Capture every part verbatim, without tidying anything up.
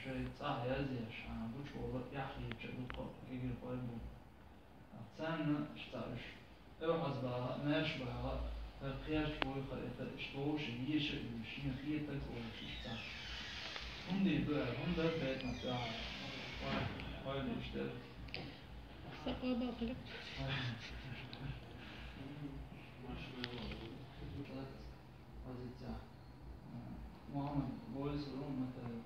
Шоай цӀахь язъеш, хьан гучу вала эхь хетча дукха гигира къой бу. Царна иштта уьш, оьхьаз баха, маьрша баха, хӀара кхерч вуй хьа, и хӀара иштта вовши, еша уьш, шена хетарг а волуш иштта. ХӀунда ду аьлла, хӀунда бетта ма тӀехьа, хьойла иштта. Са къобал хилира. Позиция. Мухаммад, бойса ру, ма тара.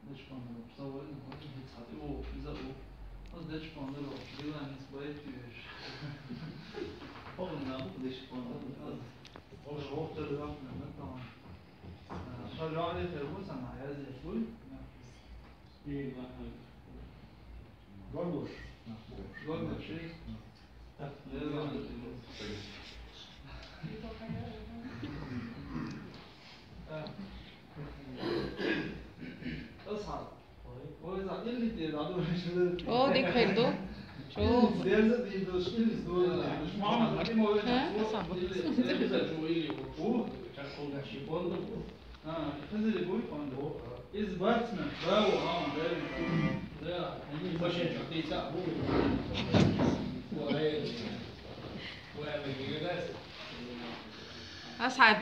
Дечпандар, представляете, ну, вот эти хативо, иза у. Аз дечпандар, диланис байтуеш. Помню, надо дечпандар. Ош вохтер, да, там. Шажали хербу сана, я здесь, уй. Горгош. Горгош, и? О, дика хир ду. Чу. Ха, аса. А, хазири буй панду. Из бацна, бау, а, он дерин. Да, они вообще чё-то и так будут. Ой, ой, ой. Асхьаб.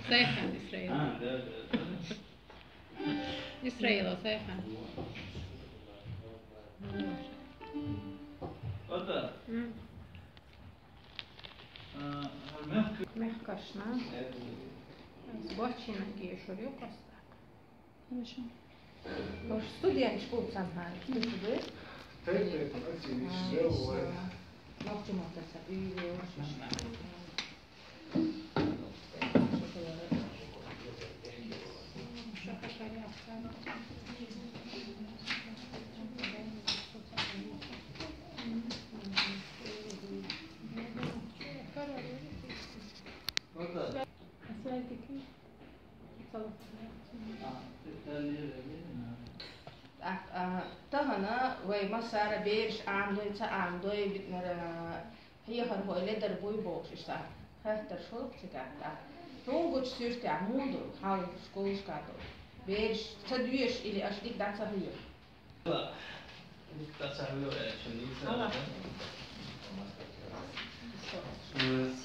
Сайхан, Исраил. Исраил, Сайхан. Мехкашна. Бочина гешур ю костак. Хорошо. Хош, студенташ бу цхьана хьан, ду шу ду? Тайп, тайп, активист, А, живой. Нохча маттаца, уйла, уйла. ТӀаккха, а, тахана вай массара бераш Ӏамадой, ца Ӏамадой, битнара хьехархой ледар буй бохуш, иштта хаттарш хуьлу цигахь, тӀаккха. Цуьнгучу суьртехь муха ду, хьал школашка ду? Бераш ца доьшу или аша дика дӀа ца хьоьху? ДӀа ца хьоьху аьлча, нийса. Ала. М.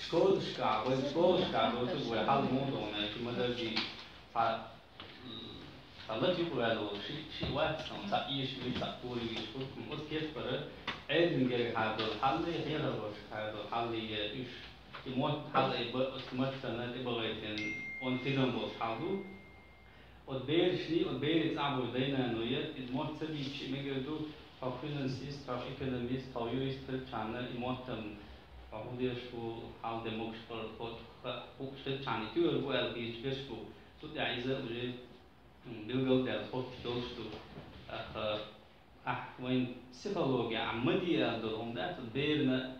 Школашкахь, вайн школашкахь доцург вай хьал мо догӀна, ши ма дарра дийша. Цхьа, м, цхьа лата юкъаваьлла волу ши, ши вац, цхьа эшам вуьйш, цхьа кхоьлуш вуьйш, хӀуттам оцу кепара Ӏедална гергахьара долу хьал, хьехархошкахьара долу хьал, я уьш, и мотт хьал, и ба-, оцу маттана тӀебахийтина, он тидам болуш хьал ду. Оцу берашний, оцу берийн цӀахь болчу дай-наной, иза мотт ца дийцча а мегар ду, хьо финансист, хьо экономист, хьо юрист хилчахьана, и мотт-м хьо хӀун деш ву, хьал де могуш, хо-, хо-, хууш хилчахьана, и туьйр бу аьлла хеташ берш бу. Цу тӀехь иза уже, м, билгал а даьлла, хоттуш долуш ду. ТӀаккха ахь вайн психологи, ахь ма де аьлла долу хӀума дац, берана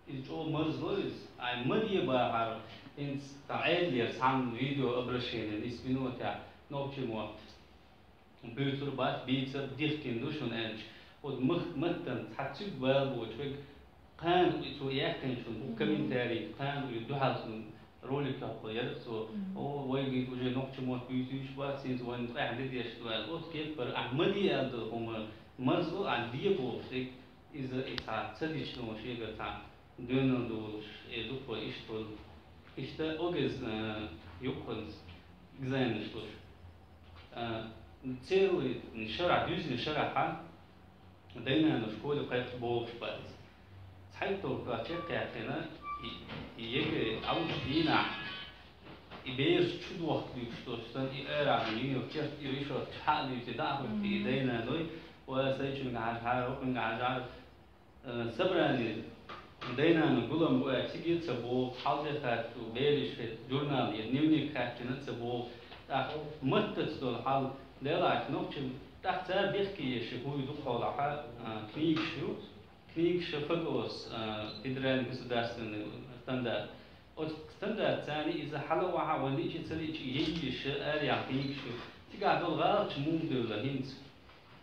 иза чӀогӀа марзло иза. Ахь ма де бахьара, хӀинца тхан Ӏедалера цхьана видеообращение нисса минотехь нохчийн мотт буьйцур бац, бийцар дихкина ду шуна аьлча, оцу мах-, маттана цхьа цуьнга бала боцуш верг, кхана и цо яьккхинчун бу комментарий, кхана и дуьхьал цунна ролик йоккхур яра цо, о, вайга уже нохчийн мотт буьйцуьйтуш бац, хӀинца вайна къаьхьа де деш ду аьлла. Оцу кепара ахь ма де аьлла долу хӀума марзло, ахь де бохуш дерг, иза и цхьа ца дича, ну, шегара цхьа доьналла долуш, э, дукха иштта волу. Иштта огеза, э, юккъанца экзаменаш луш. Э, целый шарахь, дуьззина шарахьа дай-наной школе кхайкхаш богӀуш бац. Цхьайтта вовшах чекхъяьккхина, и, и ЕГЭ Ӏалуш дийнахь, и бераш чу дохка дуьйцуш долуш санна, и арахь йина йолу керт, и решётка чу хьа а дуьйций, дӀа а хӀуьттий, и дай-наной, ва сайчуьнга хьажахьара, хӀокхуьнга хьажахьара, э, собрание, дай-наной гулам бу аьлла, цига а ца богӀу, хьал де хатта, бераш хетта, журнал я дневник хаьттина а ца богӀу. ТӀаккха маттаца долу хьал, делахь нохчийн, тӀаккха цара бехке еш, хӀун ю дукхахьолахьа, а, книгаш ю, книгаш ФГОС, а, федеральный государственный стандарт. Оцу стандартца иза хьала а вахьа, вайн личи ца личи, е йиш, араяьхна книгаш ю. Цигахь долу гӀалаташ муха девлла хӀинца?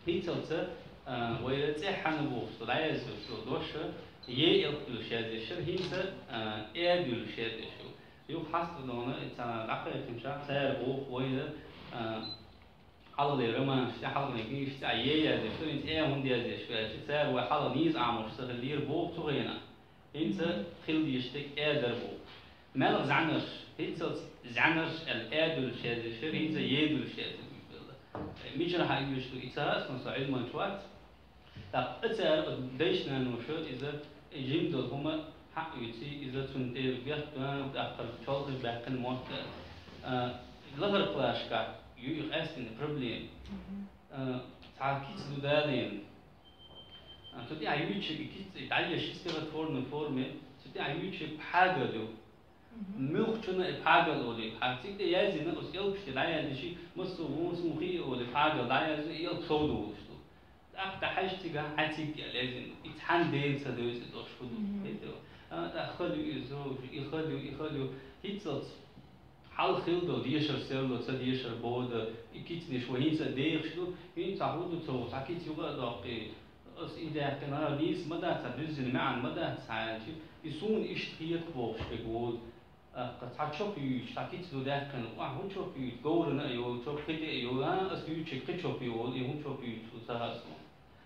ХӀинцалца, а, вайра цӀе хьанна бохуш ду, дӀаязъеш ду дош, е элп дуьллуш язъеш яра, хӀинца, а, э дуьллуш язъеш ю. Юха хьаста дона, и цхьа дӀакхайкхинчохь, цара боху вайра, а, хьалхале романаш тӀе, хьалхале книгаш тӀе, а, е язъеш ду, хӀинца э хӀунда язъеш ю аьлча, цара вай хьалха нийса Ӏамош ца хиллера боху цу хенахь. ХӀинца хила дезаш дерг э дара боху. Мелха зӀаьнарш, хӀинцалц зӀаьнарш аьлла, э дуьллуш язъеш яра, хӀинца е дуьллуш язъеш ю. Мичара хьаоьцуш ду и ца хаьа суна, со Ӏилманча вац. ТӀаккха цара дайша-наноша иза жима долу хӀума хьаоьций, иза цунна тӀера бехк бан, тӀаккха чолхе баьккхина мотт. А, лахара классашкахь ю и къаьстина проблема. А, цхьа кица ду далийна. А, цу тӀехь юьйцург и кица, и дӀаеш стихотворной форме, цу тӀехь юьйцург пхьагал ю. Муьлххачунна и пхьагал олий, хьан цига тӀе яздина, оцу элпаш тӀе дӀаяздичи, массо а вон суна хи олий, пхьагал дӀаязду, и элп сов долуш ду. ТӀаккха тӀе хьаьжча цигахь хьан цига тӀе яздина ду. И цхьана дена ца девза и дош хӀун ду. А, тӀаккха хала ю иза, и хала ю, и хала ю. ХӀинцалц хьалха хила долу дешар серло, ца дешар бода, и кицанаш вай хӀинца а дехаш ду, хӀинца хӀун ду ца ву, цхьа кица юха а доккхий. Ас и даьккхина, хӀара нийса ма дац, цхьа дуьззина маьӀна ма дац, цхьа аьлча, и суна иштта хета бохуш дерг волу. ТӀаккха цхьа чоп юьйцуш, цхьа кица ду даьккхина, ахь хӀун чоп юьйцу, говрана а йолу чоп, кхин тӀе а йолу, а, ас юьйцург кхин чоп йолу, и хӀун чоп юьйцу, ца хаьа суна.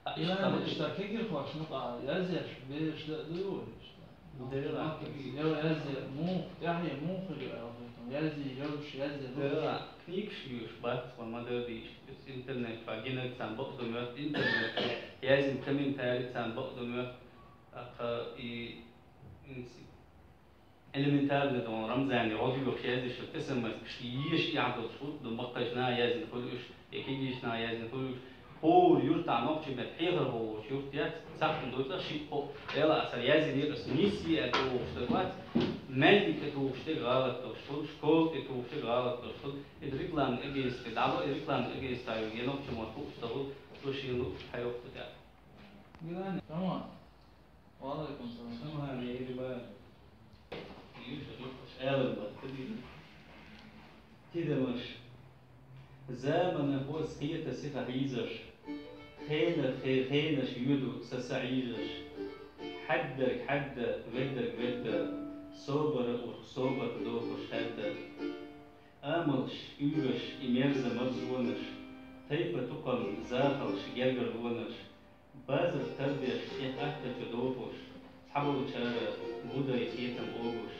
А, иштта ма иштта кегирхошна къа язъеш, бераш дан а дуй вай иштта? Дера. Ма кегий, я язъе, муха, тӀаьхье муха хир ю аьлла, язъе, йолуш, язъе, дера, книгаш юьйш бац, ван ма дара дийш. Интернет чохь гинарг царна бакъ ду моьтту, интернет чохь яздина комментарий царна бакъ ду моьтту. ТӀаккха и, и элементарно, дан Рамзане гӀо доьхуш яздеш, эс эм эс-каш еш яхь долуш хӀутту, дан баккхайчу наха яздина хуьлу уьш, я кегийчу наха яздина хуьлу уьш. ХӀора юьртахь нохчийн меттан хьехархо волчу юрт яц, цхьаъ ма дуй цкъа, шиъ-кхоъ, Дела а цара яздинера, ас нийса аьлла тӀе вогӀуш дерг вац, маьждиг тӀе тухуш дерг гӀалат долуш хуьлу, школа тӀе тухуш дерг гӀалат долуш хуьлу, иза рекламный агентство тӀе дӀало, и рекламный агентство тӀе я нохчийн мотт хууш ца хуьлу, цо шена луъуш хьайоккху тӀе. Гилани, тамам. Ва алейкум салам. Тамам, я Ирибар. Юша, юша, аьлар бара, кадира. Тидамаш. Замана хӀоз кхета сиха хьийзаш. Хенар хе-, хенаш юьду са са Ӏийжаш. Хьаддарг хьадда, веддарг ведда. Собара урх, собар дохуш хадда. Амалш, уьйраш, и мерза марзонаш. Тайпа тукхам, захалш, гергарлонаш. Базар тардеш, тӀе аттачу дохуш, цхьаболчара будай хетам богуш,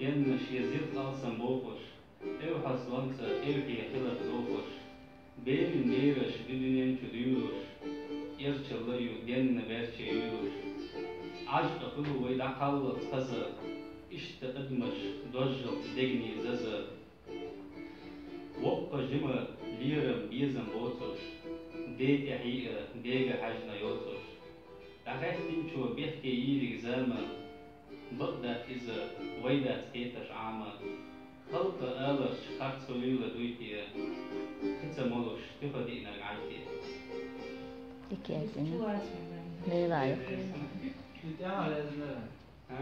Денна шен зирд алсам бохуш, эвхьазлонца эвхье хилар дохуш, берин бераш дуьнен чу дуьйлуш, эрчалла ю денна берче юьйлуш. Ӏашкъа хуьлу вай дӀакхаллалц хаза, иштта адамаш дожжалц дегне заза. Воккха жима лерам безам боцуш, де тӀехьиъа дега хьаьжна йоцуш. ДӀахаьттинчо бехке йийриг зама, бакъ дац иза, вай дац кхеташ Ӏама. Халкъа аларч харц хуьлийла дуй те, кхин ца молуш туьха диънарг Ӏай те. Дикаьдина. Лейла юкъе. А?